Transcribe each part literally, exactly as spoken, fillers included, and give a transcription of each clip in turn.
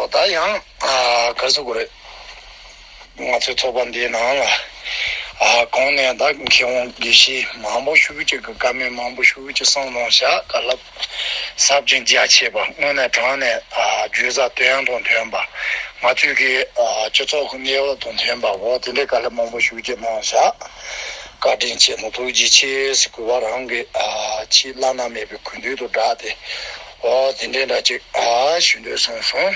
ད་ཡང་ཨ་ག་རེ་ཟེར་དགོས་རེད། ང་ཚོའི་ཚོགས་པ་འདིའི་ནང་ལ་ཨ་གོང་ནས་ད་མཁས་དབང་དགེ་བཤེས་མང་པོ་ཞེ་པོ་ཅིག་གི་བཀའ་མོལ་མང་པོ་ཞེ་པོ་ཅིག་གསུངས་གནང་བཞག་བཀའ་སློབ་ཟབ་ཅིང་རྒྱ་ཆེ་བ། དངོས་གནས་དྲང་ནས་ཨ་བརྗོད་བྱ་དོན་དང་མཐུན་པ། ང་ཚོའི་གི་ཨ་སྤྱི་ཚོགས་ཀྱི་གནས་བབ་དང་མཐུན་པ། འོ་དེ་འདྲའི་བཀའ་སློབ་མང་པོ་ཞེ་པོ་ཅིག་གནང་བཞག་བཀའ་དྲིན་ཆེ་ནོ། ཐུགས་རྗེ་ཆེ་ཟེར། གུས་པ་རང་གི་ཨ་ཆེས་བླ་ན་མེད་པའི་གུས་འདུད་དང་སྦྲགས་ཏེ། འོ་དེ་འདྲའི་འདྲ་ཅིག་ཨ་ཞུ་འདོད་སོང་སོང་།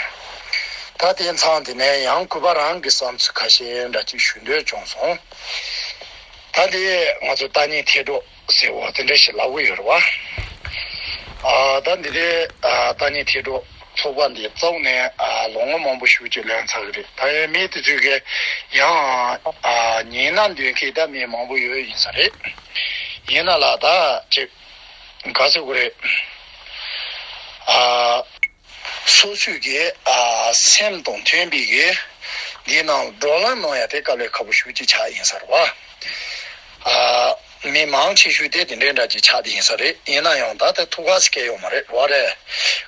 ད་དེ་མཚམས་དེ་ནས་ཡང་གུས་པ་རང་གི་བསམ་ཚུལ་ཁ་ཤས་འདྲ་ཅིག་ཞུ་འདོད་བྱུང་སོང་། ད་དེ་ང་ཚོ་ལྟ་ཉན་ཐེ་གྲོགས་ཟེར་བ་དེ་འདྲ་ཞིག་ལབ་གི་ཡོད་རེད་བ། ཨ་ད་འདི་དེ་ཨ་ལྟ་ཉན་ཐེ་གྲོགས་ཚོགས་པ་འདི་བཙུགས་ནས་ཨ་ལོ་ངོ་མང་པོ་ཞེ་པོ་ཅིག་ལོན་ཚར་གི་རེད། ད་ཡང་མི་དེ་ཚོས་གི་ཡང་ཨ་ཉན་ན་འདོད་མཁན་ད་མི་མང་པོ་ཡོད་ཡིན་ས་རེད། ཡིན་ན་ལ་ད་ཅིག་ག་ཟེར་དགོས་རེད། ཨ་སོ་སོས་གི་ཨ་སེམས་དང་མཐུན་པའི་གི་འདི་ནང་བགྲོ་གླེང་གནང་ཡ་དེ་དཀའ་ལས་ཁག་པོ་ཞེ་པོ་ཅིག་ཆགས་ཡིན་ས་རེད་བ། ཨ་མི་མང་ཆེ་ཤོས་དེ་དེ་འདྲའི་འདྲ་ཅིག་ཆགས་བསྡད་ཡིན་ས་རེད། ཡིན་ན་ཡང་ད་ལྟ་ཐུགས་ཁ་སྐྱེ་ཡོད་མ་རེད་བ་རེད།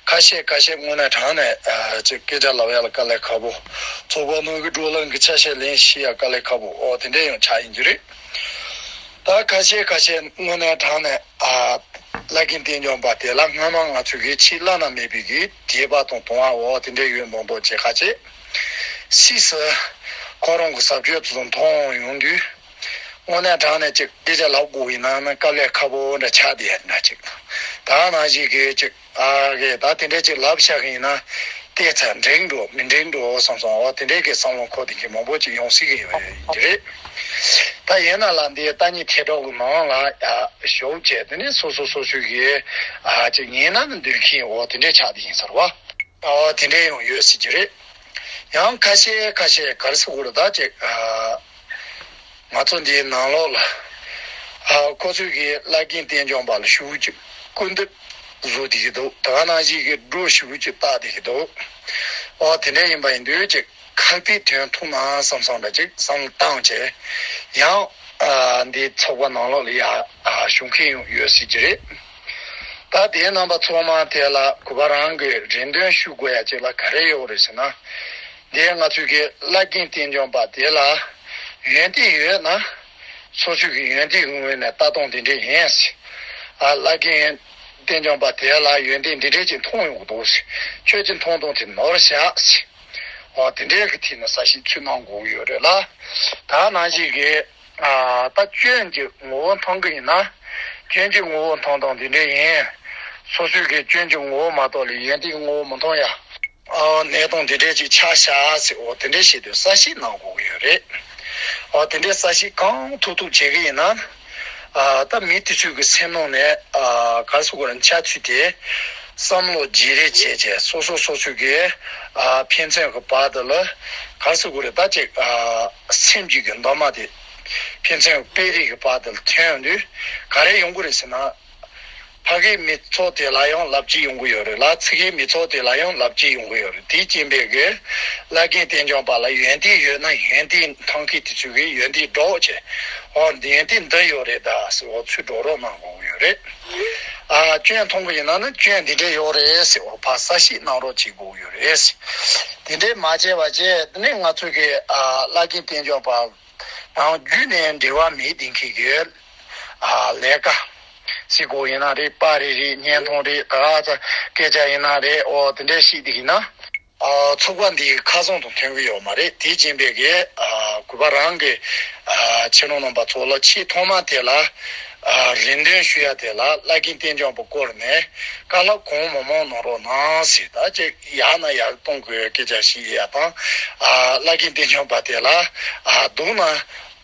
ཁ་ཤས་ཁ་ཤས་དངོས་གནས་དྲང་ནས་ཨ་ཅིག་སྐད་ཆ་ལབ་ཡ་ལ་དཀའ་ལས་ཁག་པོ། ཚོགས་པ་ནང་གི་བགྲོ་གླེང་གི་ཆ་ཤས་ལེན་ཤེས་ཡ་དཀའ་ལས་ཁག་པོ། འོ་དེ་འདྲའི་ཡང་ཆགས་ཡིན་གྱི་རེད། ད་ཁ་ཤས་ཁ་ཤས་དངོས་གནས་དྲང་ནས་ཨ་བླ་རྒན་བསྟན་སྐྱོང་པ་དེ་ལ་སྔ་མ་ང་ཚོས་གི་ཆེས་བླ་ན་མེད་པའི་གི་དད་པ་དང་དུང་བ། འོ་དེ་འདྲའི་ཡོད་མདོག་མདོག་བྱེད་ཁ་ཅིག་སིས་སུ་ཁོ་རང་གི་ཟབ་ཆོས་དེ་ཚོ་མཐོང་ཡོང་དུས། དངོས་གནས་དྲང་གནས་ཅིག་སྐད་ཆ་ལབ་དགོས་ཡིན་ན་ནི་དཀའ་ལས་ཁག་པོ་འདྲ་ཆགས་བསྡད་ཡ་འདྲ་ཅིག་ད་ནང་བཞིན་གི་ཅིག་ཨ་གི་ད་དེ་འདྲ་ཅིག་ལབ་བཞག་གི་ཡིན་ན་ལྟས་ཚ་འགྲིག་འགྲོ་མི་འགྲིག་འགྲོ་བསམ་སོང་། འོ་དེ་འདྲའི་གི་བསམ་བློ་འཁོར་བསྡད་མཁན་མང་པོ་ཅིག་ཡོང་སྲིད་ཀྱི་ཡོད་ཡིན་གྱི་རེད། ད་ཡིན་ན་ལ་འདི་ལྟ་ཉན་ཐེ་གྲོགས་ཀྱི་ནང་ལ་ཡ་ཞོགས་བྱས་དེ་ནས་སོ་སོ་སོ་སོའི་གི་ཨ་ཅིག་ཉན་ན་ནི་འདོད་མཁན་འོ་དེ་འདྲའི་ཆགས་བསྡད་ཡིན་ས་རེད་བ། ཨོ་དེ་འདྲའི་ཡང་ཡོད་སྲིད་ཀྱི་རེད། ཡང་ཁ་ཤས་ཁ་ཤས་ག་རེ་ཟེར་དགོས་རེད་ད་ཅིག་ཨ་ང་ཚོ་འདིའི་ནང་ལོགས་ལ་ཨ་ཁོ་ཚོས་ཀྱི་བླ་རྒན་བསྟན་སྐྱོང་པ་ལ་ཞེ་པོ་ཅིག་སྐུར་འདེབས་བཟོ་བསྡད་ཀྱི་འདུག་ད་ག་ནང་བཞིན་གྱི་སྒྲོ་ཞེ་པོ་ཅིག་བཏགས་བསྡད་ཀྱི་འདུག་ཨོ་དེ་འདྲ་ཡིན་པ་ཡིན་དུས་ཅིག་ཁག་ཐེག་དོན་ཐུག་ན་བསམ་བསམ་འདྲ་ཅིག་བསམ་བློ་བཏང་བྱས་ཡང་ཨ་འདིའི་ཚོགས་པ་ནང་ལོགས་ལ་ཡ་ཨ་ཞུགས་མཁན་ཡང་ཡོད་སྲིད་ཀྱི་རེད། ད་དེའི་རྣམ་པ་ཚང་མ་དེ་ལ་གུས་པ་རང་གི་རེ་འདུན་ཞུ་དགོས་ཡ་ཅིག་ལ་ག་རེ་ཡོད་རེད་ཟེར་ན། འདི་ང་ཚོའི་གི་བླ་རྒན་བསྟན་སྐྱོང་པ་དེ་ལ་ཡོན་ཏན་ཡོད་ན་སོ་སོའི་གི་ཡོན་ཏན་གྱི་ངོས་ནས་ལྟ་སྟངས་དེ་འདྲ་ཡིན་ཟེར། ཨ་བླ་རྒན་བསྟན་སྐྱོང་པ་དེ་ལ་ཡོན་ཏན་འདི་འདྲ་ཅིག་མཐོང་ཡོང་གི་འདུག་ཟེར། ཁྱོད་ཀྱི་མཐོང་སྟངས་དེ་ནོར་བཞག་ཟེར། འོ་དེ་འདྲའི་གི་ཐད་ནས་ས་ཞིག་ཚུར་གནང་དགོས་ཀྱི་ཡོད་རེད་ལ། ད་ནང་བཞིན་གི་ཨ་ད་སྐྱོན་གྱི་ངོ་བོ་མཐོང་གི་ཡིན་ན། སྐྱོན་གྱི་ངོ་བོ་མཐོང་སྟངས་འདི་འདྲ་ཡིན། སོ་སོའི་གི་སྐྱོན་གྱི་ངོ་བོ་མ་གཏོགས་ལ་ཡོན་ཏན་གྱི་ངོ་བོ་མི་མཐོང་ཡ། ཨ་གནས་སྟངས་འདི་འདྲ་ཅིག་ཆགས་ཤག་ཟེར། འོ་དེ་འདྲ་བྱས་དུས་གསལ་བཤད་གནང་དགོས་ཀྱི་ཡོད་རེད། འོ་དེ་འདྲའི་གསལ་བཤད་གང་ཐུབ་ཐུབ་བྱེད་གི་ཡིན་ན། ཨ་ད་མི་དེ་ཚོའི་གི་སེམས་ནང་ནས་ཨ་ག་རེ་ཟེར་དགོས་རེད། འཆལ་ཚུལ་དེ་བསམ་བློ་བརྗེ་རེས་བྱས་བྱས་སོ་སོ་སོ་སོའི་གི་ཨ་ཕན་ཚུན་གི་བར་དུ་ལ་ག་རེ་ཟེར་དགོས་རེད། ད་ཅིག་ཨ་སེམས་ཀྱི་གི་འདབ་མ་དེ་ཕན་ཚུན་སྤེལ་རེས་གི་བར་དུ་ལ་ཐོན་ཡོང་དུས་ག་རེ་ཡོང་གི་རེད་ཟེར་ན། ཕ་གིའི་མི་ཚོགས་དེ་ལ་ཡང་ལབ་ཀྱི་ཡོང་གི་ཡོད་རེད་ལ། ཚ་གིའི་མི་ཚོགས་དེ་ལ་ཡང་ལབ་ཀྱི་ཡོང་གི་ཡོད་རེད། དེའི་རྐྱེན་པས་གི་བླ་རྒན་བསྟན་སྐྱོང་པ་ལ་ཡོན་ཏན་ཡོད་ན་ཡོན་ཏན་མཐོང་མཁན་དེ་ཚོས་གི་ཡོན་ཏན་སྒྲོག་བྱས། ཨོ་ཡོན་ཏན་འདི་ཡོད་རེད་ད་ཟེར། ཨོ་ཚུར་སྒྲོག་རོགས་གནང་དགོས་ཀྱི་ཡོད་རེད། ཨ་སྐྱོན་མཐོང་གི་ཡིན་ན་ནི་སྐྱོན་འདི་འདྲས་ཡོད་རེད་ཟེར། ཨོ་ཕར་གསལ་བཤད་གནང་རོགས་བྱེད་དགོས་ཀྱི་ཡོད་རེད་ཟེར། དེ་འདྲས་མ་བྱས་པ་བྱས་དེ་ནས་ང་ཚོས་གི་ཨ་བླ་རྒན་བསྟན་སྐྱོང་པ་རང་རྒྱུད་ནས་འབྲེལ་བ་མེད་བསྡད་མཁན་གྱི་ཨ་ལས་ཀ་ཟེར་དགོས་ཡིན་ན་རེད། པར་རེད་རེད། བརྙན་ཐུང་རེད། ད་ག་ཚ་སྐད་ཆ་ཡིན་ན་རེད། ཨོ་དེ་འདྲས་བཤད་བསྡད་ཀྱི་ཡིན་ན། ཨ་ཚོགས་པ་འདིའི་ཁ་བཟང་དུ་ཐོན་གྱི་ཡོད་མ་རེད། དེ་རྐྱེན་པས་གི་ཨ་གུས་པ་རང་གི་ཨ་ཕྱི་ནང་རྣམ་པ་ཚོ་ལ་ཆེས་ཐོག་མ་དེ་ལ་ཨ་རེ་འདུན་ཞུ་ཡ་དེ་ལ་བླ་རྒན་བསྟན་སྐྱོང་པའི་སྐོར་ནས་བཀའ་སློབ་གང་མང་མང་གནང་རོགས་གནང་ཟེར། ད་ཅིག་ཡག་ན་ཡག་སྟོང་གི་སྐད་ཆ་ཞིག་ཡ་དང་ཨ་བླ་རྒན་བསྟན་སྐྱོང་པ་དེ་ལ་ཨ་སྡུག་ན་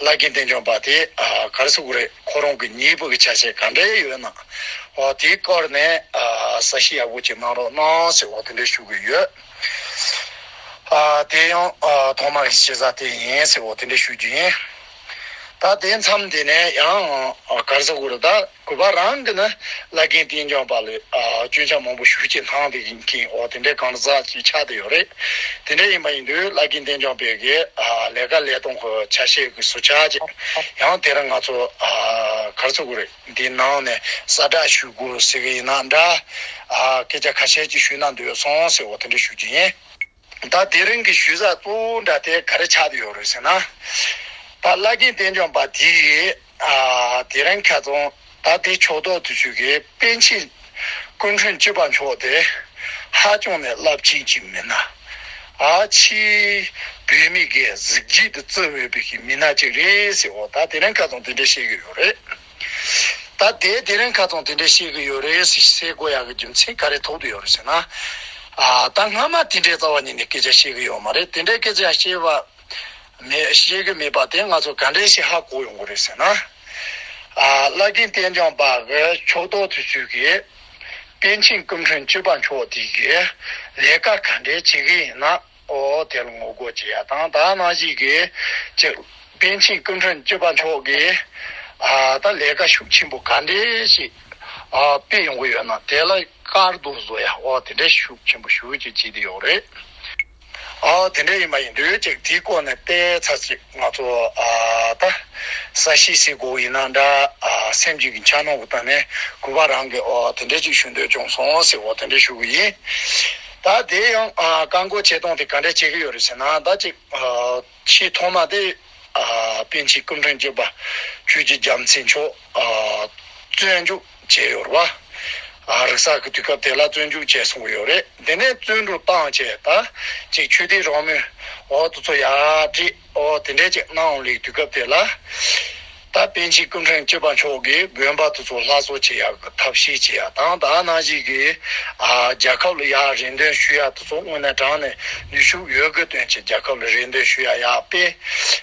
བླ་རྒན་བསྟན་སྐྱོང་པ་དེ་ཨ་ག་རེ་ཟེར་དགོས་རེད། ཁོ་རང་གི་ཉེས་པ་གི་ཆ་ཤས་ག་འདྲ་ཡོད་ན་ཨོ་དེའི་སྐོར་ནས་ཨ་གསལ་བཤད་ཡག་པོ་ཅིག་གནང་རོགས་གནང་ཟེར། ཨོ་དེ་འདྲ་ཞུ་གི་ཡོད། ཨ་དེ་ཡང་ཨ་ཐོག་མར་གྱི་བྱེད་ས་དེ་ཡིན་ཟེར། ཨོ་དེ་འདྲ་ཞུ་རྒྱུ་ཡིན། ད་དེ་མཚམས་དེ་ནས་ཡང་ཨ་ག་རེ་ཟེར་དགོས་རེད། ད་གུས་པ་རང་གི་ནི་བླ་རྒན་བསྟན་སྐྱོང་པ་ལ་ཨ་སྐྱོན་ཆ་མང་པོ་ཞེ་པོ་ཅིག་སྣང་བསྡད་ཀྱི་ཡིན་མཁན། ཨོ་དེ་འདྲའི་གང་ཟག་ཅིག་ཆགས་བསྡད་ཡོད་རེད། དེ་འདྲ་ཡིན་པ་ཡིན་དུས་བླ་རྒན་བསྟན་སྐྱོང་པའི་གི་ཨ་ལས་ཀ་ལས་སྟངས་ཀྱི་ཆ་ཤས་ཀྱི་ཟུར་ཆ་ཅིག་ཡང་དེ་རིང་ང་ཚོ་ཨ་ག་རེ་ཟེར་དགོས་རེད། འདིའི་ནང་ནས་གསལ་བསྒྲགས་ཞུ་དགོས་ཟེར་གི་ཡིན་ན་འདྲ། ཨ་སྐད་ཆ་ཁ་ཤས་ཅིག་ཞུས་ན་འདོད་སོང་ཟེར། འོ་དེ་འདྲ་ཞུ་རྒྱུ་ཡིན། ད་དེ་རིང་གི་ཞུ་ས་གཙོ་བོ་འདྲ་དེ་ག་རེ་ཆགས་བསྡད་ཡོད་རེད་ཟེར་ན། ད་བླ་རྒན་བསྟན་སྐྱོང་པ་དེ་ཡིས་ཨ་དེ་རིང་ཁ་སང་ད་དེ་ཕྱོགས་གཏོགས་དེ་ཚོ་གིས་པཎ་ཆེན་སྐུ་ཕྲེང་བཅུ་པ་མཆོག་དེ་ཧ་ཅང་ནས་རླབས་ཆེན་གྱི་མི་སྣ། ཨ་ཕྱིའི་བོད་མི་གིས་གཟི་བརྗིད་དུ་བརྩི་འོས་པའི་གི་མི་སྣ་ཅིག་རེད་ཟེར་འོ་ད་དེ་རིང་ཁ་སང་དེ་འདྲ་བཤད་གི་ཡོད་རེད། ད་དེ་དེ་རིང་ཁ་སང་དེ་འདྲ་བཤད་གི་ཡོད་རེད་ཟེར་ཟེར་དགོས་ཡག་གི་རྒྱུ་མཚན་ག་རེ་ཐོགས་བསྡད་ཡོད་རེད་ཟེར་ན། ཨ་ད་སྔ་མ་དེ་འདྲའི་རྩ་བ་ཉིད་ནས་སྐད་ཆ་བཤད་གི་ཡོད་མ་རེད། དེ་འདྲའི་སྐད་ཆ་བཤད་པ་མེད་བཤད་གི་མེད་པ་དེ་ང་ཚོ་ག་འདྲས་ཤིག་ཧ་གོ་ཡོང་གི་རེད་ཟེར་ན། ཨ་བླ་རྒན་བསྟན་སྐྱོང་པ་གི་ཕྱོགས་གཏོགས་དེ་ཚོ་གིས་པཎ་ཆེན་སྐུ་ཕྲེང་བཅུ་པ་མཆོག་དེ་གིས་ལས་ཀ་ག་འདྲས་བྱེད་གི་ཡིན་ན། ཨོ་དེ་ལ་ངོ་རྒོལ་བྱེད་ཡ་དང་ད་ནང་བཞིན་གྱི་ཅིག་པཎ་ཆེན་སྐུ་ཕྲེང་བཅུ་པ་མཆོག་གིས་ཨ་ད་ལས་ཀ་ཤུགས་ཆེན་པོ་ག་འདྲས་ཤིག་ཨ་སྤེལ་ཡོང་གི་ཡོད་ན་དེ་ལ་དཀར་རྡོ་བཟོ་ཡ་ཨོ་དེ་འདྲས་ཤུགས་ཆེན་པོ་ཞེ་ཅིག་བྱེད་དེ་ཡོད་རེད། ཨོ་དེ་འདྲས་ཡིན་པ་ཡིན་དུས་ཅིག་དེའི་སྐོར་ནས་དཔེ་ཚ་ཅིག་ང་ཚོ་ཨ་ད་ས་གཤིས་ཟེར་དགོས་ཡིན་ན་འདྲ་ཨ་སེམས་ཀྱི་གི་འཆར་སྣང་གི་སྟེང་ནས་གུས་པ་རང་གི་ཨོ་དེ་འདྲས་ཅིག་ཞུ་འདོད་བྱུང་སོང་ཟེར་ཨོ་དེ་འདྲས་ཞུ་གི་ཡིན། ད་དེ་ཡང་ཨ་བཀག་འགོག་བྱེད་སྟངས་དེ་ག་འདྲས་བྱེད་ཀྱི་ཡོད་རེད་ཟེར་ན་ད་ཅིག་ཨ་ཆེས་ཐོག་མ་དེ་ཨ་པཎ་ཆེན་སྐུ་ཕྲེང་བཅུ་པ་ཆོས་ཀྱི་རྒྱལ་མཚན་མཆོག་ཨ་བཙོན་འཇུག་བྱས་ཡོད་རེད་བ། ཨ་རིག་གསར་གྱི་དུས་སྐབས་དེ་ལ་བཙོན་འཇུག་བྱས་སོང་གི་ཡོད་རེད། དེ་ནས་བཙོན་གྲོལ་བཏང་བྱས་ད་ཅིག་ཆོས་དད་རང་མོས་འོག་ཏུ་ཚོ་ཡར་བྲིས་འོ་དེ་འདྲས་ཅིག་གནང་ཡོང་ལེའི་དུས་སྐབས་དེ་ལ། ད་པཎ་ཆེན་སྐུ་ཕྲེང་བཅུ་པ་མཆོག་གིས་དགོན་པ་དེ་ཚོ་སླར་གསོ་བྱེད་ཡག་གི་ཐབས་ཤེས་བྱེད་ཡག་དང་ད་ནང་བཞིན་གྱི་ཨ་རྒྱལ་ཁབ་ལ་ཡར་རེ་འདུན་ཞུ་ཡག་དེ་ཚོ་དངོས་གནས་དྲང་ནས་ནུས་ཤུགས་ཡོད་དགུ་བཏོན་བྱས་རྒྱལ་ཁབ་ལ་རེ་འདུན་ཞུ་ཡག་ཡར་སྤེལ།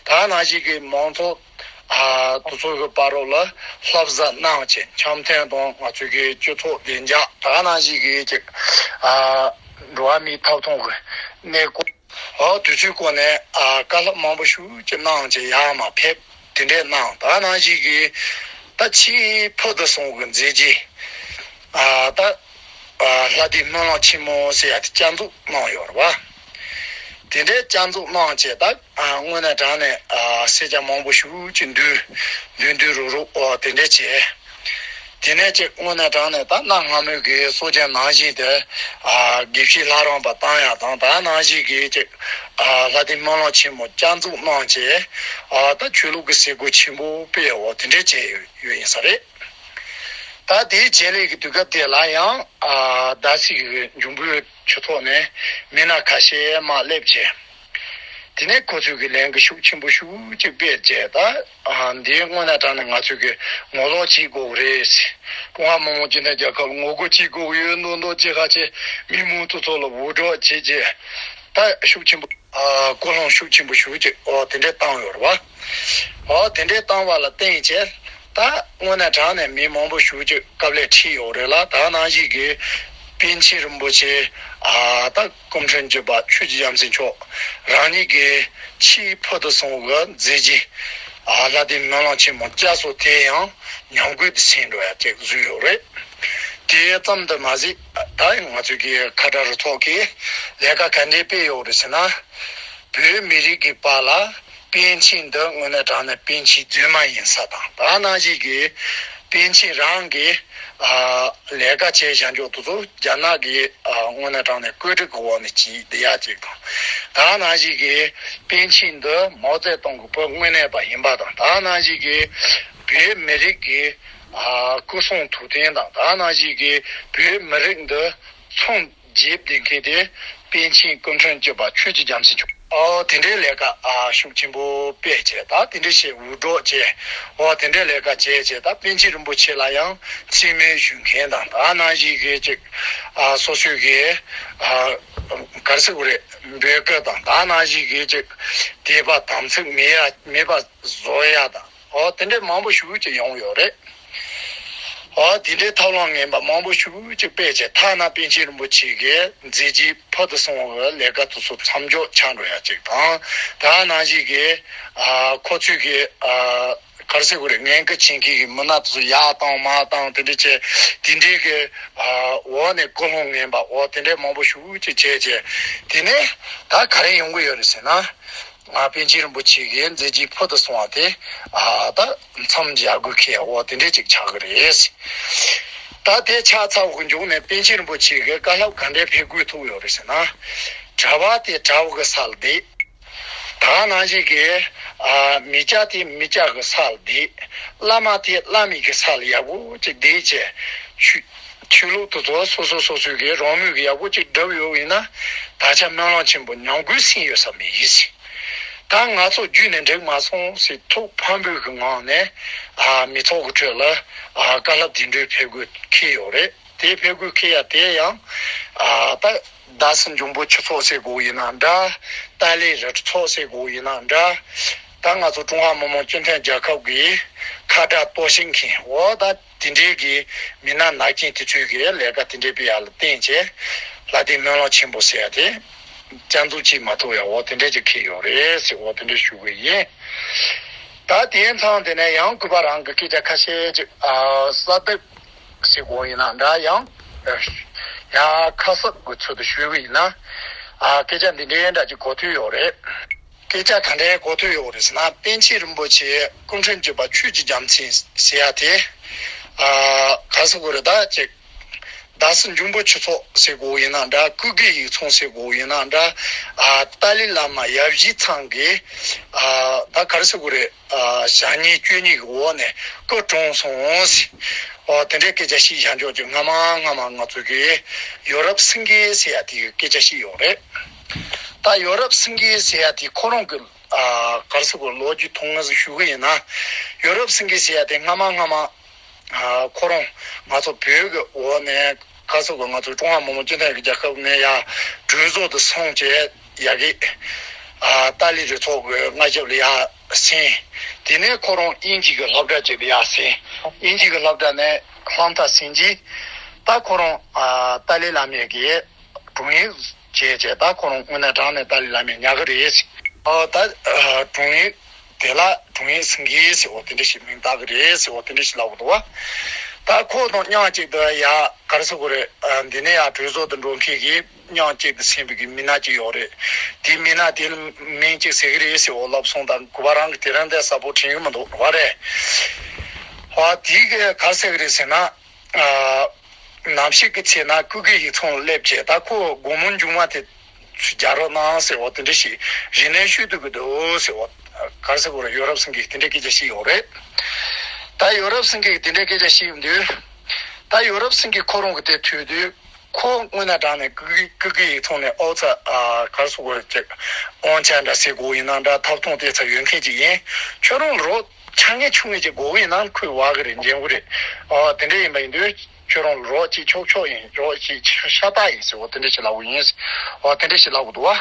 ད་ནང་བཞིན་གྱི་མང་ཚོགས་ཨ་དེ་ཚོ་གི་བར་རོ་ལ་བསླབ་བྱ་གནང་བྱས་འཆམ་མཐུན་དང་ང་ཚོ་གི་སྤྱི་ཚོགས་བདེ་འཇགས་ད་ནང་བཞིན་གྱི་ཅིག་ཨ་འགྲོ་བ་མིའི་ཐོབ་ཐང་གི་གནས་སྐོར། ཨོ་དུས་ཚོད་སྐོར་ནས་ཨ་བཀའ་སློབ་མང་པོ་ཞེ་ཅིག་གནང་བྱས་ཡར་མར་ཕེབས་དེ་འདྲས་གནང་ད་ནང་བཞིན་གྱི་ད་ཆེས་ཕུལ་དུ་སོང་གི་མཛད་རྗེས་ཨ་ད་ཨ་ལྷ་ལྡན་སྨོན་ལམ་ཆེན་མོ་ཟེར་ཡ་དེ་བསྐྱར་འཛུགས་གནང་ཡོད་རེད་བ། དེ་འདྲས་བསྐྱར་འཛུགས་གནང་བྱས་ད་ཨ་དངོས་གནས་དྲང་ནས་ཨ་སེར་སྐྱ་མང་པོ་ཞེ་ཅིག་འདུས་འདུས་འདུས་རུག་རུག་ཨོ་དེ་འདྲས་བྱས། དེ་ནས་ཅིག་དངོས་གནས་དྲང་ནས་ད་གནའ་སྔ་མོའི་གི་སྲོལ་རྒྱུན་ནང་བཞིན་དུ་ཨ་དགེ་བཤེས་ལྷ་རམས་པ་བཏང་ཡག་དང་ད་ནང་བཞིན་གི་ཅིག་ཨ་ལྷ་ལྡན་སྨོན་ལམ་ཆེན་མོ་བསྐྱར་འཛུགས་གནང་བྱས་ཨ་ད་ཆོས་ལུགས་ཀྱི་གསེར་སྒོ་ཆེན་པོ་སྤེལ་འོ་དེ་འདྲས་བྱས་ཡོད་ཡོད་ཡིན་ས་རེད། ད་དེའི་རྗེས་ལས་ཀྱི་དུས་སྐབས་དེ་ལ་ཡང་ཨ་ཟླ་ཚེས་ཀྱི་འབྱུང་པོའི་ཆུ་ཐོག་ནས་མི་སྣ་ཁ་ཤས་མར་སླེབས་བྱས། དེ་ནས་ཁོ་ཚོས་ཀྱི་ལས་འགུལ་ཤུགས་ཆེན་པོ་ཞེ་ཅིག་སྤེལ་བྱས་ད་ཨ་འདིའི་དངོས་གནས་དྲང་ནས་ང་ཚོས་ཀྱི་ངོ་ལོག་བྱེད་དགོས་རེད། ཀྲུང་ཧྭ་མི་དམངས་སྤྱི་མཐུན་རྒྱལ་ཁབ་ལ་ངོ་རྒོལ་བྱེད་དགོས་ཡོད་མདོག་མདོག་ཅིག་ཁ་ཆེ་མི་མང་ཚོ་ཚོ་ལ་འུར་སྒྲོག་བྱེད་བྱས་ད་ཤུགས་ཆེན་པོ་ཨ་སྐུལ་སློང་ཤུགས་ཆེན་པོ་ཞེ་ཅིག་ཨོ་དེ་འདྲས་བཏང་ཡོད་རེད་བ། ཨོ་དེ་འདྲས་བཏང་བ་ལ་བརྟེན་བྱས་ད་དངོས་གནས་དྲང་ནས་མི་མང་པོ་ཞེ་ཅིག་དཀའ་ལས་ཁྲིད་ཡོད་རེད་ལ་ད་ནང་བཞིན་གྱི་པཎ་ཆེན་རིན་པོ་ཆེ་ཨ་ད་སྐུ་ཕྲེང་བཅུ་པ་ཆོས་ཀྱི་རྒྱལ་མཚན་མཆོག་རང་ཉིད་ཀྱི་ཆེས་ཕུལ་དུ་སོང་བའི་མཛད་རྗེས་ཨ་ལྷ་ལྡན་སྨོན་ལམ་ཆེན་མོ་བསྐྱར་གསོ་དེ་ཡང་ཉམས་རྒུད་དུ་ཕྱིན་འགྲོ་ཡ་ཅིག་བཟོས་ཡོད་རེད། དེ་ཙམ་དུ་མ་ཟད་ད་ང་ཚོས་ཀྱི་ཁ་བྲལ་རུ་ཚོགས་ཀྱིས་ལས་ཀ་ག་འདྲས་སྤེལ་ཡོད་རེད་ཟེར་ན། བོད་མི་རིགས་ཀྱི་བར་ལ་པཎ་ཆེན་འདི་དངོས་གནས་དྲང་གནས་པཎ་ཆེན་རྫུན་མ་ཡིན་ས་དང་ད་ནང་བཞིན་གྱི་པཎ་ཆེན་རང་གི་ཨ་ལས་ཀ་བྱས་བཞག་འཇོག་དེ་ཚོ་རྒྱ་ནག་གི་ཨ་དངོས་གནས་དྲང་གནས་བཀོད་སྒྲིག་གི་འོག་ནས་བྱས་བསྡད་ཡ་ཅིག་དང་ད་ནང་བཞིན་གྱི་པཎ་ཆེན་འདི་མའོ་ཙེ་ཏུང་གི་བུ་དངོས་གནས་པ་ཡིན་པ་དང་ད་ནང་བཞིན་གྱི་བོད་མི་རིགས་ཀྱི་ཨ་སྐུ་གསུང་ཐུགས་རྟེན་དང་ད་ནང་བཞིན་གྱི་བོད་མི་རིགས་འདི་མཚོན་རྒྱས་བསྡད་མཁན་དེ་པཎ་ཆེན་སྐུ་ཕྲེང་བཅུ་པ་ཆོས་ཀྱི་རྒྱལ་མཚན་མཆོག་ཨོ་དེ་འདྲའི་ལས་ཀ་ཨ་ཤུགས་ཆེན་པོ་སྤེལ་བྱས་ད་དེ་འདྲ་ཞིག་འུར་སྒྲོག་བྱས་ཨོ་དེ་འདྲའི་ལས་ཀ་བྱས་བྱས་ད་པཎ་ཆེན་རིན་པོ་ཆེ་ལ་ཡང་མཚན་སྨད་ཞུ་མཁན་དང་ད་ནང་བཞིན་གྱི་ཅིག་ཨ་སོ་སོའི་གི་ཨ་ག་རེ་ཟེར་དགོས་རེད་འབོད་སྐུལ་དང་ད་ནང་བཞིན་གྱི་ཅིག་དད་པ་དམ་ཚིག་མེད་ཡ་མེད་པ་བཟོ་ཡ་དང་ཨོ་དེ་འདྲའི་མང་པོ་ཞེ་ཅིག་ཡོང་ཡོད་རེད། ཨོ་དེ་འདྲའི་ཐབས་ལམ་ངན་པ་མང་པོ་ཞེ་ཅིག་སྤེལ་བྱས་ཐ་ན་པཎ་ཆེན་རིན་པོ་ཆེ་གི་མཛད་རྗེས་ཕུལ་དུ་སོང་བའི་ལས་ཀ་དེ་ཚོ་མཚམས་འཇོག་ཆགས་འགྲོ་ཡ་ཅིག་དང་ད་ནང་བཞིན་གྱི་ཨ་ཁོ་ཚོས་གི་ཨ་ག་རེ་ཟེར་དགོས་རེད། ངན་སྐུལ་བྱེད་མཁན་གྱི་མི་སྣ་དེ་ཚོ་ཡར་བཏང་མར་བཏང་དེ་འདྲ་བྱས་དེ་འདྲའི་གི་ཨ་འོག་ནས་སྐུལ་སློང་ངན་པ་འོ་དེ་འདྲའི་མང་པོ་ཞེ་ཅིག་བྱས་བྱས་དེ་ནས་ད་ག་རེ་ཡོང་གི་ཡོད་རེད་ཟེར་ན། ང་པཎ་ཆེན་རིན་པོ་ཆེ་གི་མཛད་རྗེས་ཕུལ་དུ་སོང་བ་དེ་ཨ་ད་མཚམས་འཇོག་དགོས་ཁེལ་འོ་དེ་འདྲས་ཅིག་ཆགས་ཀྱི་རེད། ད་དེ་ཆགས་ཚར་བའི་མཇུག་ནས་པཎ་ཆེན་རིན་པོ་ཆེ་གི་བཀའ་སློབ་ག་འདྲས་ཕེབས་དགོས་ཐུག་ཡོད་རེད་ཟེར་ན། གྲྭ་པ་དེ་གྲྭ་པ་གི་ས་ལ་བསྡད། ད་ནང་བཞིན་གྱི་ཨ་མི་སྐྱ་དེ་མི་སྐྱ་གི་ས་ལ་བསྡད། བླ་མ་དེ་བླ་མའི་གི་ས་ལ་ཡག་པོ་ཅིག་བསྡད་བྱས། ཆོས་ཆོས་ལུགས་དེ་ཚོ་སོ་སོ་སོ་སོའི་གི་རང་མོས་ཀྱི་ཡག་པོ་ཅིག་བསྒྲུབས་ཡོད་པ་ཡིན་ན། ད་ཆ་སྨོན་ལམ་ཆེན་པོ་ཉམས་རྒུད་ཟིན་ཡོད་ས་མེད་ཟེར། ད་ང་ཚོ་རྒྱུད་ནས་འགྲིག་མ་སོང་ཟེར་ཐུགས་ཕམ་པོའི་གི་ངང་ནས་ཨ་མི་ཚོགས་ཀྱི་ཁྲོད་ལ་ཨ་བཀའ་སློབ་དེ་འདྲའི་ཕེབས་དགོས་འཁེལ་ཡོད་རེད། དེ་ཕེབས་དགོས་འཁེལ་ཡ་དེ་ཡང་ཨ་ད་རྡ་སའི་འབྱུང་པོ་ཆོས་ཚོགས་ཟེར་དགོས་ཡིན་ན་འདྲ། ཏཱ་ལའི་རི་ཁྲོད་ཚོགས་ཟེར་དགོས་ཡིན་ན་འདྲ། ད་ང་ཚོ་ཀྲུང་ཧྭ་མི་དམངས་སྤྱི་མཐུན་རྒྱལ་ཁབ་ཀྱི་ཁ་བརྡ་གཏོར་བཤིག་མཁན་འོ་ད་དེ་འདྲའི་གི་མི་སྣ་ནག་ཅན་དེ་ཚོའི་གི་ལས་ཀ་དེ་འདྲའི་སྤེལ་ཡ་ལ་བརྟེན་བྱས་ལྷ་ལྡན་སྨོན་ལམ་ཆེན་པོ་ཟེར་ཡ་དེ་བསྐྱར་འཛུགས་བྱེད་མ་ཐུབ་ཡ་འོ་དེ་འདྲའི་ཅིག་འཁེལ་ཡོད་རེད་ཟེར་འོ་དེ་འདྲ་ཞུ་གི་ཡིན། ད་དེའི་མཚམས་དེ་ནས་ཡང་གུས་པ་རང་གི་སྐད་ཆ་ཁ་ཤས་ཅིག་ཨ་གསར་གཏོད་ཟེར་དགོས་ཡིན་ན་འདྲ། ཡང་ཡ་ཁ་གསབ་ཀྱི་ཚུལ་དུ་ཞུས་པ་ཡིན་ན། ཨ་སྐད་ཆ་འདི་འདྲའི་འདྲ་ཅིག་གོ་ཐོས་ཡོད་རེད། སྐད་ཆ་ག་འདྲའི་གོ་ཐོས་ཡོད་རེད་ཟེར་ན། པཎ་ཆེན་རིན་པོ་ཆེ་སྐུ་ཕྲེང་བཅུ་པ་ཆོས་ཀྱི་རྒྱལ་མཚན་ཟེར་ཡ་དེ། ཨ་ག་རེ་ཟེར་དགོས་རེད། ད་ཅིག་རྡ་སའི་འབྱུང་པོ་ཆོས་ཚོགས་ཟེར་དགོས་ཡིན་ན་འདྲ། ཀུ་གེ་ཡིག་ཚང་ཟེར་དགོས་ཡིན་ན་འདྲ། ཨ་ཏཱ་ལའི་བླ་མ་ཡབ་གཞིས་ཚང་གི་ཨ་ད་ག་རེ་ཟེར་དགོས་རེད། ཨ་ཞག་ཉིས་བཅུ་གཉིས་ཀྱི་འོག་ནས་སྐུ་གྲོངས་སོང་ཟེར། ཨོ་དེ་འདྲའི་སྐད་ཆ་ཞིག་བཞག་འཇོག་ཅིག་སྔ་མ་སྔ་མ་ང་ཚོ་གི་ཡོ་རོབ་སེང་གེ་ཟེར་ཡ་དེ་གི་སྐད་ཆ་ཞིག་ཡོད་རེད། ད་ཡོ་རོབ་སེང་གེ་ཟེར་ཡ་དེ་ཁོ་རང་གི་ཨ་ག་རེ་ཟེར་དགོས། ལོ་རྒྱུས་ཐུང་ངུ་ཞིག་ཞུ་གི་ཡིན་ན། ཡོ་རོབ་སེང་གེ་ཟེར་ཡ་དེ་སྔ་མ་སྔ་མ་ཨ་ཁོ་རང་ང་ཚོ་བོད་ཀྱི་འོག་ནས་ག་རེ་ཟེར་དགོས། ང་ཚོ་ཀྲུང་ཧྭ་མི་དམངས་སྤྱི་མཐུན་གྱི་རྒྱལ་ཁབ་ནས་ཡར་གྲོས་ཚོགས་དུ་སོང་བྱས་ཡ་གི་ཨ་ཏཱ་ལའི་རུ་ཚོགས་ཀྱི་མངའ་ཞབས་ལ་ཡར་ཟིན། དེ་ནས་ཁོ་རང་དབྱིན་ཇི་གི་སློབ་གྲྭ་ཅིག་ལ་ཡར་ཟིན། དབྱིན་ཇི་གི་སློབ་གྲྭ་ནས་ལྷག་མཐར་ཟིན་རྗེས་ད་ཁོ་རང་ཨ་ཏཱ་ལའི་བླ་མའི་གི་དྲུང་ཡིག་བྱས་བྱས་ད་ཁོ་རང་དངོས་གནས་དྲང་གནས་ཏཱ་ལའི་བླ་མས་ཉར་གི་རེད་ཟེར། ཨ་ད་ཨ་དྲུང་ཡིག་དེ་ལ་དྲུང་ཡིག་སེང་གེ་ཟེར་བ་དེ་འདྲ་ཞིག་མིང་བཏགས་གི་རེད་ཟེར་བ་དེ་འདྲ་ཞིག་ལབ་གི་འདུག་བ། ད་ཁོ་དང་མཉམ་གཅིག་ཏུ་ཡ་ག་རེ་ཟེར་དགོས་རེད། ཨ་འདི་ནས་ཡ་གྲོས་ཚོགས་དུ་འགྲོ་མཁན་གྱི་མཉམ་གཅིག་ཏུ་ཟིན་པའི་གི་མི་སྣ་གཅིག་ཡོད་རེད། དེའི་མི་སྣ་དེ་ལ་མིང་གཅིག་ཟེར་གི་རེད་ཟེར་བ་ལབ་སོང་། ད་གུས་པ་རང་གི་དེ་རིང་འདི་གསལ་པོ་དྲན་གི་མི་འདུག་བ་རེད། བ་དེ་གི་ག་རེ་ཟེར་གི་རེད་ཟེར་ན། ཨ་ནམ་ཞིག་གི་ཚེ་ན་ཀུ་གེ་ཡིག་ཚང་ལ་སླེབས་བྱས་ད་ཁོ་དགོང་མོ་མཇུག་མ་དེ་ཚུར་རྒྱག་རོགས་གནང་ཟེར་བ་དེ་འདྲ་ཞིག་རིན་ནས་ཞུ་འདོད་གི་འདུག་ཟེར་བ། ག་རེ་ཟེར་དགོས་རེད། ཡོ་རོབ་སེང་གེ་དེ་འདྲའི་སྐད་ཆ་ཞིག་ཡོད་རེད། ད་ཡོ་རོབ་སེང་གེ་དེ་འདྲའི་སྐད་ཆ་ཞིག་ཡོང་དུས། ད་ཡོ་རོབ་སེང་གེ་ཁོ་རང་གི་དེ་ཐོས་དུས། ཁོ་དངོས་གནས་དྲང་ནས་ཀུ་གེ་ཀུ་གེ་ཡིག་ཚང་ནས་ཨོ་ཚ་ཨ་ག་རེ་ཟེར་དགོས་རེད་ཅིག་དབང་ཆ་འདྲ་ཟེར་དགོས་ཡིན་ན་འདྲ་ཐོབ་ཐང་དེ་ཚོ་ཡོད་མཁན་ཅིག་ཡིན། ཁྱོད་རང་ལ་རོགས་ཆ་ངེས་ཆུང་ངེས་ཅིག་དགོས་ཡིན་ན་ཁོས་བ་གི་རེད། འཇལ་གི་རེད། ཨོ་དེ་འདྲ་ཡིན་པ་ཡིན་དུས་ཁྱོད་རང་ལ་རོགས་ཅིག་ཆོག་ཆོག་ཡིན། རོགས་ཅིག་ཤ་སྟག་ཡིན་ཟེར་བ་དེ་འདྲ་ཞིག་ལབ་གི་ཡིན། ཨོ་དེ་འདྲ་ཞིག་ལབ་གི་འདུག་བ།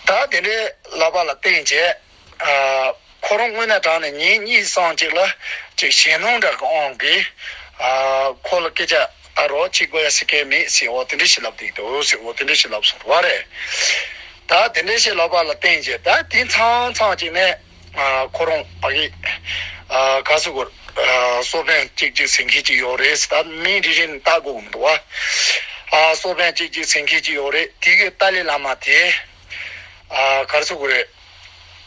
ད་དེ་འདྲའི་ལབ་པ་ལ་བརྟེན་བྱས། ཨ་ཁོ་རང་དངོས་གནས་དྲང་ནས་ཉིན་གཉིས་སང་ཅིག་ལ་ཅིག་ཞེད་སྣང་འདྲ་གི་དབང་གིས། ཨ་ཁོ་ལ་སྐད་ཆ་ད་རོགས་ཅིག་དགོས་ཡ་ཟེར་མཁན་མེད་ཟེར་བ་དེ་འདྲ་ཞིག་ལབ་བསྡད་འདུག་ཟེར་བ་དེ་འདྲ་ཞིག་ལབ་སོང་བ་རེད། ད་དེ་འདྲ་ཞིག་ལབ་པ་ལ་བརྟེན་བྱས་ད་དེ་མཚམས་མཚམས་ཅིག་ནས་ཨ་ཁོ་རང་ཕ་གི་ཨ་ག་ཟེར་དགོས། ཨ་གསོ་དཔོན་གཅིག་གཅིག་ཟེར་མཁན་ཅིག་ཡོད་རེད། ད་མིང་རེ་རེ་ནས་བཏགས་དགོས་མི་འདུག་བ། ཨ་གསོ་དཔོན་གཅིག་གཅིག་ཟེར་མཁན་ཅིག་ཡོད་རེད། དེ་གི་ཏཱ་ལའི་བླ་མ་དེ། ཨ་ག་རེ་ཟེར་དགོས་རེད།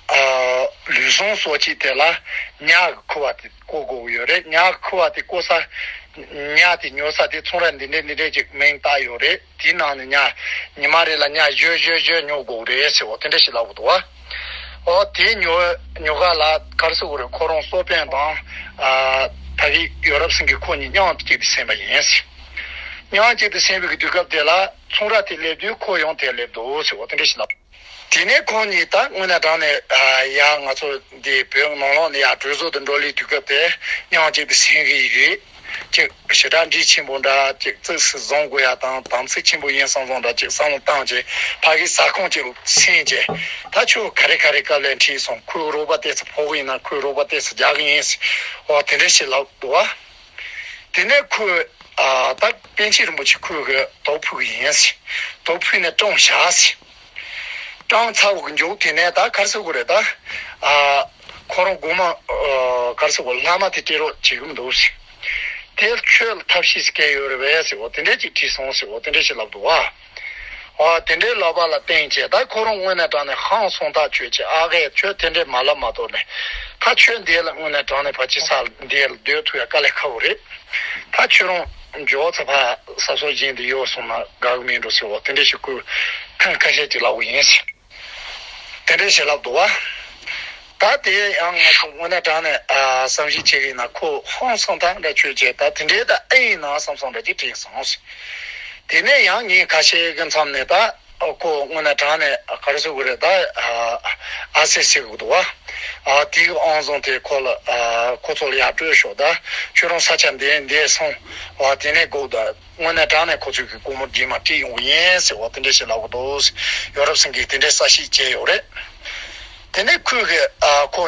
ཨ་ལུས་ཟུངས་གསོག་བྱེད་དེ་ལ་ཉ་གི་ཁུ་བ་དེ་བཀོལ་དགོས་ཀྱི་ཡོད་རེད། ཉ་གི་ཁུ་བ་དེ་བཀོལ་ས། ཉ་དེ་ཉོ་ས་དེ་ཚོང་ར་འདི་འདྲས་འདི་འདྲས་ཅིག་མིང་བཏགས་ཡོད་རེད། དེའི་ནང་ནས་ཉ་ཉི་མ་རེ་ལ་ཉ་བཞི་བཞི་བཞི་ཉོ་དགོས་རེད་ཟེར་བ་དེ་འདྲ་ཞིག་ལབ་གི་འདུག་བ། ཨོ་དེ་ཉོ་ཉོ་ག་ལ་ག་རེ་ཟེར་དགོས་རེད། ཁོ་རང་གསོ་དཔོན་དང་ཨ་ཕ་གི་ཡོ་རོབ་སེང་གེ་ཁོ་གཉིས་མཉམ་དུ་གཅིག་ཏུ་ཟིན་པ་ཡིན། མཉམ་གཅིག་ཏུ་ཟིན་པའི་གི་དུས་སྐབས་དེ་ལ་ཚོང་ར་དེ་སླེབས་དུས་ཁོ་ཡང་དེར་སླེབས་འདུག་ཟེར་བ་དེ་འདྲ་ཞིག་ལབ། དེ་ནས་ཁོང་གཉིས་ད་དངོས་གནས་དྲང་ནས་ཨ་ཡ་ང་ཚོ་འདི་བོད་ནང་ལོགས་ནས་ཡ་གྲོས་ཚོགས་དུ་འགྲོ་ལེ་དུས་སྐབས་དེ་མཉམ་གཅིག་ཏུ་ཟིན་གི་ཡིན་རེད། ཅིག་ཞེ་དྲག་འདྲིས་ཆེན་པོ་འདྲ་ཅིག་ཙིག་སུ་བཟང་དགོས་ཡ་དང་དམ་ཚིག་ཆེན་པོ་ཡིན་བསམ་བསམ་འདྲ་ཅིག་བསམ་བློ་བཏང་བྱས་ཕ་གི་ཟ་ཁང་ཅིག་ལ་ཟིན་བྱས་ད་ཁྱོད་ག་རེ་ག་རེ་དཀའ་ལས་འཕྲད་སོང་། ཁོའི་རོགས་པ་ཏོག་ཙམ་ཕོག་གི་ཡིན་ན་ཁོའི་རོགས་པ་ཏོག་ཙམ་རྒྱག་གི་ཡིན་ཟེར་བ་དེ་འདྲ་ཞིག་ལབ་འདུག་བ། དེ་ནས་ཁོས་ཨ་ད་པཎ་ཆེན་རིན་པོ་ཆེ་ཁོས་གི་དོགས་ཕུག་གི་ཡིན་ཟེར། དོགས་ཕུག་ནས་བཀྲོངས་བཞག་ཟེར། བཀྲོངས་ཚར་བ་གི་མཇུག་དེ་ནས་ད་ག་རེ་ཟེར་དགོས་རེད། ད་ཨ་ཁོ་རང་དགོང་མོ་ཨ་ག་རེ་ཟེར་དགོས། ལྷག་མ་དེ་སྤྲད་རོགས་བྱེད་གི་མི་འདུག་ཟེར། དེ་ཁྱོད་ལ་ཐབས་ཤེས་ཟེར་མཁན་ཡོད་རེད་པས་ཟེར་བ་དེ་འདྲས་ཅིག་དྲིས་སོང་ཟེར་བ་དེ་འདྲས་ཞིག་ལབ་འདུག་བ། ཨ་དེ་འདྲའི་ལབ་པ་ལ་བརྟེན་བྱས་ད་ཁོ་རང་དངོས་གནས་དྲང་ནས་ཧང་སང་ཐག་ཆོད་བྱས། ཨ་གས་ཁྱོད་དེ་འདྲས་མ་ལབ་མ་གཏོགས་ནས་ད་ཁྱོད་འདི་ལ་དངོས་གནས་དྲང་ནས་ཕལ་ཆེར་ས་འདི་ལ་སྡོད་ཐུབ་ཡ་དཀའ་ལས་ཁག་པོ་རེད། ད་ཁྱོད་རང་ འཇོག་ཚ་ཕ་ས་སོ་བཞིན་དུ་ཡོད་སོང་ན་དགའ་གི་མིན་འགྲོ་ཟེར་བ་དེ་འདྲ་ཞིག་ཁོས་ཐེངས་ཁ་ཤས་ཅིག་ལབ་པ་ཡིན། དེ་འདྲ་ཞིག་ལབ་འདུག་བ། ད་དེ་ཡང་ང་ཚོ་དངོས་གནས་དྲང་ནས་ཨ་བསམ་གཞིག་བྱེད་ཀྱི་ཡིན་ན་ཁོ་ཧང་སང་ཐག་འདྲ་ཆོད་བྱས། ད་དེ་འདྲའི་ད་ཨེ་ཡིན་ན་བསམ་བསམ་འདྲ་ཅིག་དྲན་སོང་ཟེར། དེ་ནས་ཡང་ཉིན་ཁ་ཤས་ཀྱི་མཚམས་ནས་ད་ཁོ་དངོས་གནས་དྲང་ནས་ག་རེ་ཟེར་དགོས་རེད། ད་ཨ་སེ་ཟེར་གི་འདུག་བ། ཨ་དེའི་ཨང་བཟང་དེ་ཁོ་ལ་ཨ་ཁོ་ཚོ་ལ་ཡར་སྤྲོད་ཤོག་ད་ཁྱོད་རང་ས་ཆ་འདི་འདི་སོང་བ། དེ་ནས་སྒུག་ད། དངོས་གནས་དྲང་ནས་ཁོ་ཚོས་ཀྱི་སྒོར་མོ་རྗེས་མ་སྤྲད་ཡོང་གི་ཡིན་ཟེར་བ་དེ་འདྲ་ཞིག་ལབ་གི་འདུག་ཟེར། ཡོ་རོབ་སེང་གེས་དེ་འདྲའི་ས་ཞིག་བྱས་ཡོད་རེད། དེ་ནས་ཁོས་གི་ཨ་ཁོ་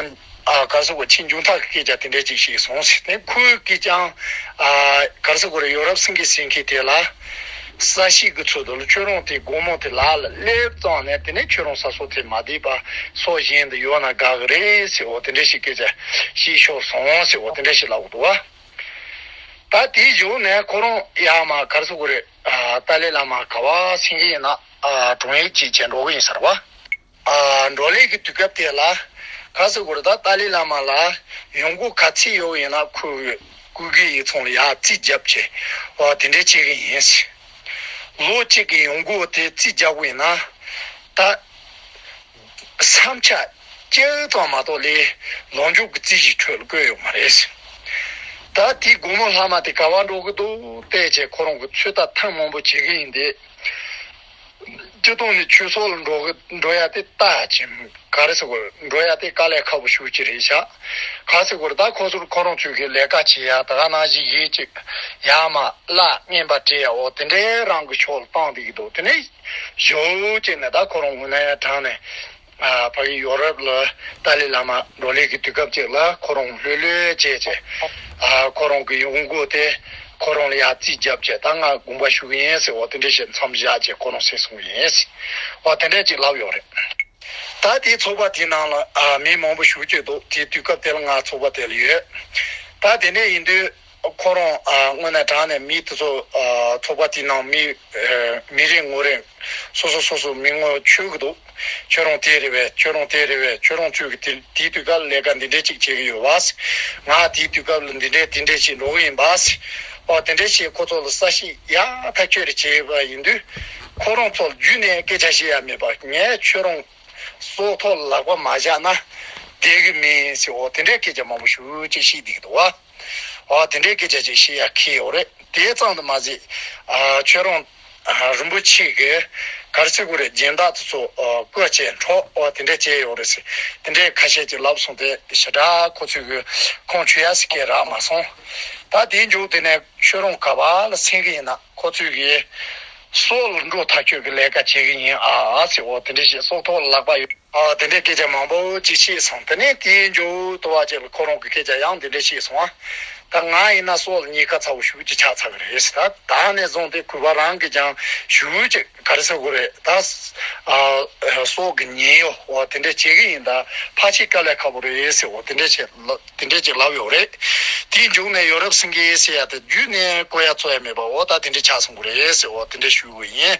ཨ་ག་རེ་ཟེར་དགོས་ཕྱི་འབྱུང་ཐག་གི་སྐད་ཆ་དེ་འདྲ་ཅིག་བཤད་སོང་ཟེར། དེ་ཁོས་ཀྱིས་ཀྱང་ཨ་ག་རེ་ཟེར་དགོས་རེད། ཡོ་རོབ་སེང་གེ་ཟེར་མཁན་དེ་ལ་ས་ཞིག་གི་ཚུལ་དུ་ལ་ཁྱོད་རང་དེ་སྒོར་མོ་དེ་ལག་ལ་སླེབས་ཙང་ནས་དེ་ནས་ཁྱོད་རང་ས་སོ་དེ་མ་བསྡད་པ་སོ་གཞན་དུ་ཡོད་ན་དགའ་གི་རེད་ཟེར་བ་དེ་འདྲ་ཞིག་སྐད་ཆ་བཤད་ཤོར་སོང་ཟེར་བ་དེ་འདྲ་ཞིག་ལབ་གི་འདུག་བ། ད་དེའི་གཞུག་ནས་ཁོ་རང་ཡར་མར་ག་རེ་ཟེར་དགོས་རེད། ཨ་ཏཱ་ལའི་བླ་མ་ག་པར་སེང་གེ་ཡིན་ན་ཨ་དྲུང་ཡིག་ཅིག་བྱས་འགྲོ་གི་ཡིན་ཟེར་བ། ཨ་འགྲོ་ལས་ཀྱི་དུས་སྐབས་དེ་ལ་ག་རེ་ཟེར་དགོས་རེད། ད་ཏཱ་ལའི་བླ་མ་ལ་ཡོང་སྒོ་ག་ཚད་ཡོད་ཡིན་ན་ཁོས་སྐུ་སྒེར་ཡིག་ཚང་ལ་ཡར་རྩིས་རྒྱབ་བྱས་བ་དེ་འདྲས་བྱེད་གི་ཡིན། ལོ་གཅིག་གི་ཡོང་སྒོ་དེ་རྩིས་རྒྱག་དགོས་ཡིན་ན་ད། བསམ་འཆར་གཅིག་ཙམ་མ་གཏོགས་ལས་ལངས་ཕྱོགས་ཀྱི་རྩིས་གཞིའི་ཁྲོད་ལ་བཀོད་ཡོད་མ་རེད། ད་དེའི་སྒོར་མོ་ལྷག་མ་དེ་ག་པར་འགྲོ་གི་འདུག་བལྟས་བྱས་ཁོ་རང་གིས་ཚོད་ལྟ་ཐེངས་མང་པོ་བྱེད་གི་ཡིན་ཏེ། སྤྱིར་བཏང་ནས་ཆོས་ཚོགས་ལ་འགྲོ་གི་འགྲོ་ཡ་དེ་ལྟ་ཅིང་ག་རེ་ཟེར་དགོས། འགྲོ་ཡ་དེ་དཀའ་ལས་ཁག་པོ་ཞེ་པོ་ཅིག་རེད་ཤག་ག་རེ་ཟེར་དགོས་རེད། ད་ཁོ་ཚོར་ཁོ་རང་ཚོས་ཀྱི་ལས་ཀ་བྱེད་ཡ་ད་ག་ནང་བཞིན་ཡིན་ཅིག་ཡར་མར་གླ་རྔན་པ་སྤྲད་ཡ་འོ་དེ་འདྲའི་རང་གི་ཕྱོགས་ལ་བཏང་བསྡད་ཀྱི་འདུག་དེ་ནས། ཞོ་ཅེ་ནས་ད་ཁོ་རང་དངོས་གནས་དྲང་ནས་ཨ་ཕ་གི་ཡོ་རོབ་ལ་ཏཱ་ལའི་བླ་མ་འགྲོ་ལས་ཀྱི་དུས་སྐབས་ཅིག་ལ་ཁོ་རང་ལྷོད་ལྷོད་བྱས་བྱས་ཨ་ཁོ་རང་གི་ཡོང་སྒོ་དེ་ཁོ་རང་ལ་ཡར་རྩིས་རྒྱབ་བྱས་ད་ང་དགོངས་པ་ཞུ་གི་ཡིན་ཟེར་འོ་དེ་འདྲ་བྱས་མཚམས་བཞག་བྱས་ཁོ་རང་སེང་སོང་གི་ཡིན་ཟེར་འོ་དེ་འདྲ་ཅིག་ལབ་ཡོད་རེད། ད་དེའི་ཚོགས་པ་དེའི་ནང་ལ་ཨ་མི་མང་པོ་ཞེ་པོ་ཅིག་འདུག་དེའི་དུས་སྐབས་དེ་ལ་ང་ཚོགས་པ་དེ་ལ་ཡོད། ད་དེ་འདྲ་ཡིན་དུས། ཁོ་རང་ཨ་དངོས་གནས་དྲང་ནས་མི་དེ་ཚོ་ཨ་ཚོགས་པ་དེའི་ནང་མི་ཨ་མི་རེ་ངོ་རེ་སོ་སོ་སོ་སོ་མི་ངོ་ཆོད་གི་འདུག་ཁྱོད་རང་དེ་རེད་པས། ཁྱོད་རང་དེ་རེད་པས། ཁྱོད་རང་ཚོས་ཀྱི་དེ་དེའི་དུས་སྐབས་ལས་ཀ་འདི་འདྲས་ཅིག་བྱེད་ཀྱི་ཡོད་པས། ང་དེའི་དུས་སྐབས་ལ་འདི་འདྲས་དེ་འདྲས་ཅིག་འགྲོ་གི་ཡིན་པས། ཨོ་དེ་འདྲས་ཞེས་ཁོ་ཚོ་ལ་ས་ཞིག་ཡག་ཐག་ཆོད་རེ་བྱས་པ་ཡིན་དུས་ཁོ་རང་ཚོ་ལ་བརྒྱུད་ནས་སྐད་ཆ་བཤད་ཡ་མེད་པ་ངས་ཁྱོད་རང་སྲོག་ཐོག་ལ་ལག་པ་མ་བཞག་ན་བསྡད་གི་མིན་ཟེར་ཨོ་དེ་འདྲས་སྐད་ཆ་མང་པོ་ཞེ་པོ་ཅིག་བཤད་བསྡད་ཀྱི་འདུག་བ། ཨ་དེ་འདྲའི་སྐད་ཆ་ཅིག་བཤད་ཡ་ཁེལ་ཡོད་རེད། དེ་ཙམ་དུ་མ་ཟད། ཨ་ཁྱོད་རང་ཨ་རིན་པོ་ཆེ་གི་ག་རེ་ཟེར་དགོས་རེད། སྦྱིན་བདག་དེ་ཚོ་ཨ་བཀོལ་བྱས་འཕྲོག་ཨ་དེ་འདྲ་བྱས་ཡོད་རེད་ཟེར། དེ་འདྲའི་ཁ་ཤས་ཅིག་ལབ་སོང་སྟེ་ཞེ་དྲག་ཁོ་ཚོས་གི་ཁོང་ཆུད་ཡ་ཟེར་སྐད་རག་མ་སོང་། ད་དེའི་མཇུག་དེ་ནས་ཁྱོད་རང་ག་པ་ལ་སེང་གེ་ཡིན་ན་ཁོ་ཚོས་གི་སྲོག་ལ་འགྲོ་ཐག་ཆོད་གི་ལས་ཀ་བྱེད་གི་ཡིན་ཨ་ཟེར་འོ་དེ་འདྲ་བཤད། སྲོག་ཐོག་ལ་ལག་པ་ཡོད། ཨ་དེ་འདྲའི་སྐད་ཆ་མང་པོ་ཅིག་བཤད་སོང་། དེ་ནས་དེའི་མཇུག་ཏུ་བ་ཅིག་ལ་ཁོ་རང་གི་སྐད་ཆ་ཡང་དེ་འདྲ་བཤད་སོང་ཨ། ད་ང་ཡིན་ན་སྲོག་ལ་ཉེན་ཁ་ཚ་བོ་ཞེ་པོ་ཅིག་ཆགས་ཚར་གི་རེད་ཟེར། ད་ད་ནས་བཟུང་སྟེ་གུས་པ་རང་གིས་ཀྱང་ཞེ་པོ་ཅིག་ག་རེ་ཟེར་དགོས་རེད། ད་ཨ་སྲོག་གི་ཉེན་གཡོལ་འོ་དེ་འདྲ་བྱེད་གི་ཡིན། ད་ཕལ་ཆེར་དཀའ་ལས་ཁག་པོ་རེད་ཟེར་འོ་དེ་འདྲ་བྱས་ལ་དེ་འདྲས་ཅིག་ལབ་ཡོད་རེད། དེའི་མཇུག་ནས་ཡོ་རོབ་སེང་གེ་ཟེར་ཡ་དེ་བརྒྱུད་ནས་བཀོད་ཡ་ཚོ་ཡ་མེད་པ་འོ་ད་དེ་འདྲས་ཆགས་སོང་གི་རེད་ཟེར་འོ་དེ་འདྲས་ཞུ་གི་ཡིན།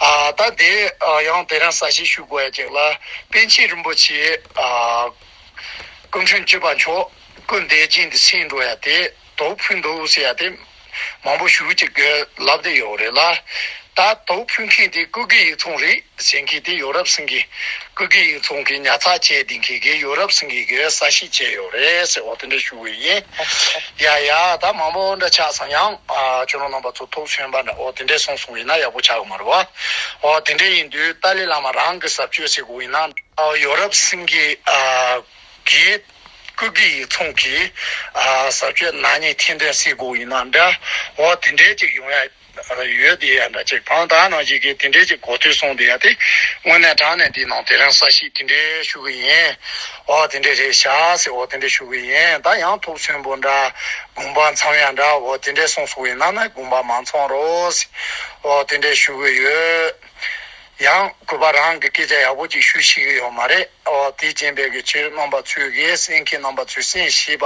ཨ་ད་དེ་ཨ་ཡང་དེ་རིང་གསལ་བཤད་ཞུ་དགོས་ཡ་ཅིག་ལ་པཎ་ཆེན་རིན་པོ་ཆེ་ཨ་སྐུ་ཕྲེང་བཅུ་པ་མཆོག་སྐུ་འདས་རྐྱེན་དུ་ཕྱིན་འགྲོ་ཡ་དེ་དོ་ཕུན་འདུག་ཟེར་ཡ་དེ། མང་པོ་ཞེ་པོ་ཅིག་གིས་ལབ་བསྡད་ཡོད་རེད་ལ། ད་དོ་ཕུན་མཁན་དེ་སྐུ་སྒེར་ཡིག་ཚང་རེད་ཟེར་མཁན་དེ་ཡོ་རོབ་སེང་གེ། སྐུ་སྒེར་ཡིག་ཚང་གི་ཉར་ཚགས་བྱས་བསྡད་མཁན་གྱི་ཡོ་རོབ་སེང་གེ་གིས་གསལ་བཤད་བྱས་ཡོད་རེད་ཟེར་འོ་དེ་འདྲ་ཞུ་གི་ཡིན། ཡ་ཡ་ད་མང་པོ་འདྲ་ཆགས་སོང་། ཡང་ཨ་ཁྱོད་རང་རྣམ་པ་ཚོ་ཐུགས་སུན་པ་འདྲ་འོ་དེ་འདྲ་སོང་སོང་ཡིན་ན་ཡག་པོ་ཆགས་གི་མ་རེད་བ། འོ་དེ་འདྲ་ཡིན་དུས་ཏཱ་ལའི་བླ་མ་རང་གི་ཟབ་ཆོས་ཟེར་དགོས་ཡིན་ན། ཨ་ཡོ་རོབ་སེང་གེ་ཨ་གི་སྐུ་སྒེར་ཡིག་ཚང་གི་ཨ་ཟབ་ཆོས་ནག་ཉེས་ཐེར་འདོན་ཟེར་དགོས་ཡིན་ན་འདྲ་འོ་དེ་འདྲའི་ཅིག་ཡོང་ཡ་ཡོད་དེ་ཡ་འདྲ་ཅིག་དང་ད་ནང་བཞིན་གི་དེ་འདྲའི་ཅིག་གོ་ཐོས་སོང་དེ་ཡ་དེ་དངོས་གནས་དྲང་གནས་དེ་ནང་དེ་རིང་གསལ་བཤད་དེ་འདྲའི་ཞུ་གི་ཡིན། འོ་དེ་འདྲའི་རེད་ཤག་ཟེར་འོ་དེ་འདྲའི་ཞུ་གི་ཡིན། ད་ཡང་ཐུགས་སུན་པོ་འདྲ་དགོངས་པ་འཚམ་ཡ་འདྲ་འོ་དེ་འདྲའི་གསུངས་སོང་ཡིན་ན་ན་དགོངས་པ་མ་འཚམ་རོགས་ཟེར་འོ་དེ་འདྲའི་ཞུ་གི་ཡོད། ཡང་གུས་པ་རང་གི་སྐད་ཆ་ཡག་པོ་ཅིག་ཞུ་ཤེས་ཀྱི་ཡོད་མ་རེད། ཨོ་དེ་རྐྱེན་པས་ཀྱི་ཁྱེད་རྣམ་པ་ཚོས་ཀྱི་གསན་མཁན་རྣམ་པ་ཚོས་གསན་ཤེས་པ་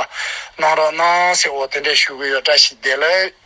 གནང་རོགས་གནང་ཟེར་འོ་དེ་འདྲ་ཞུ་གི་ཡོད། བཀྲ་ཤིས་བདེ་ལེགས།